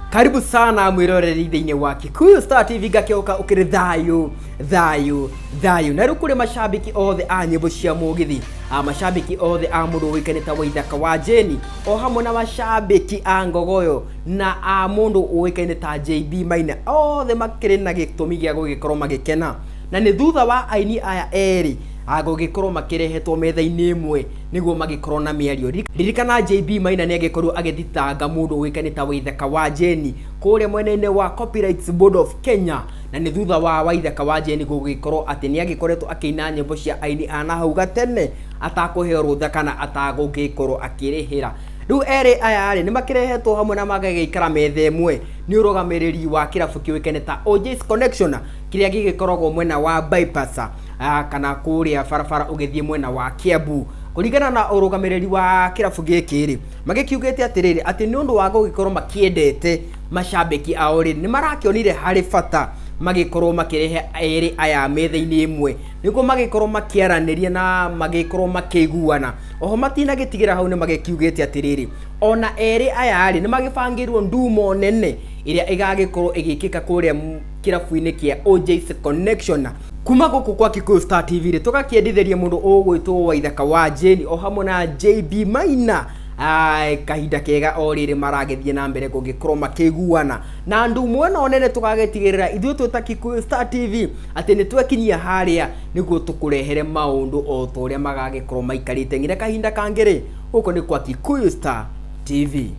Karibu sana mwiroreri thĩinĩ wa Kikuyu Star TV, ngakĩoka ũkĩrĩ thayũ thayũ thayũ. Na rĩu kũrĩ macambĩki othe a nyĩmbo cia mũgithi, a macambĩki othe a mũndũ ũĩkaine ta Waithaka wa Jane, o hamwe na macambĩki a Ngogoyo na a mũndũ ũĩkaine ta JB Maina, othe makĩrĩ na gĩtũmi gĩa gũgĩkorwo magĩkena, na nĩ thutha wa aini aya erĩ gũgĩkorwo makĩrehetwo metha-inĩ ĩmwe nĩguo magĩkorwo na mĩario. Ririkana JB Maina nĩ agĩkorirwo agĩthitanga mũndũ ũĩkaine ta Waithaka wa Jane kũrĩa mwena-inĩ wa Copyrights Board of Kenya, na nĩ thutha wa Waithaka wa Jane gũgĩkorwo atĩ nĩ agĩkoretwo akĩina nyĩmbo cia aini a nahau gatene atakũheo rũtha kana atagũgĩkorwo akĩrĩhĩra. Rĩu erĩ aya rĩ nĩ makĩrehetwo hamwe na magagĩikara metha ĩmwe nĩ ũrũgamĩrĩri wa kĩrabu kĩũĩkaine ta OJ's Connection, kĩrĩa gĩgĩkoragwo mwena wa bypass, kana kũrĩa barabara ũgĩthiĩ mwena wa Kiambu. Kũringana na ũrũgamĩrĩri wa kĩrabu gĩkĩ rĩ, magĩkiugĩte atĩrĩrĩ, atĩ nĩ ũndũ wa gũgĩkorwo makĩendete macambĩki ao rĩ, nĩ marakĩonire harĩ bata magĩkorwo makĩrehe erĩ aya metha-inĩ ĩmwe nĩguo magĩkorwo makĩaranĩria na magĩkorwo makĩiguana. Oho matinagĩtigĩra hau, nĩ magĩkiugĩte atĩrĩrĩ, ona erĩ aya rĩ, nĩ magĩbangĩirwo ndumo nene ĩrĩa ĩgagĩkorwo ĩgĩkĩka kũrĩa kĩrabu-inĩ kĩa OJ's Connection. Kuma gũkũ kwa Kikuyu Star TV rĩ, tũgakĩendithĩria mũndũ ũgwĩtwo Waithaka wa Jane o hamwe na JB Maina kahinda kega o rĩrĩ maragĩthiĩ na mbere gũgĩkorwo makĩiguana na ndumo ĩno nene. Tũgagĩtigĩrĩra ithuĩ twĩ ta Kikuyu Star TV atĩ nĩ twekinyia harĩa nĩguo tũkũrehere maũndũ o ta ũrĩa magagĩkorwo maikarĩte. Nginya kahinda kangĩ rĩ, gũkũ nĩ kwa Kikuyu Star TV.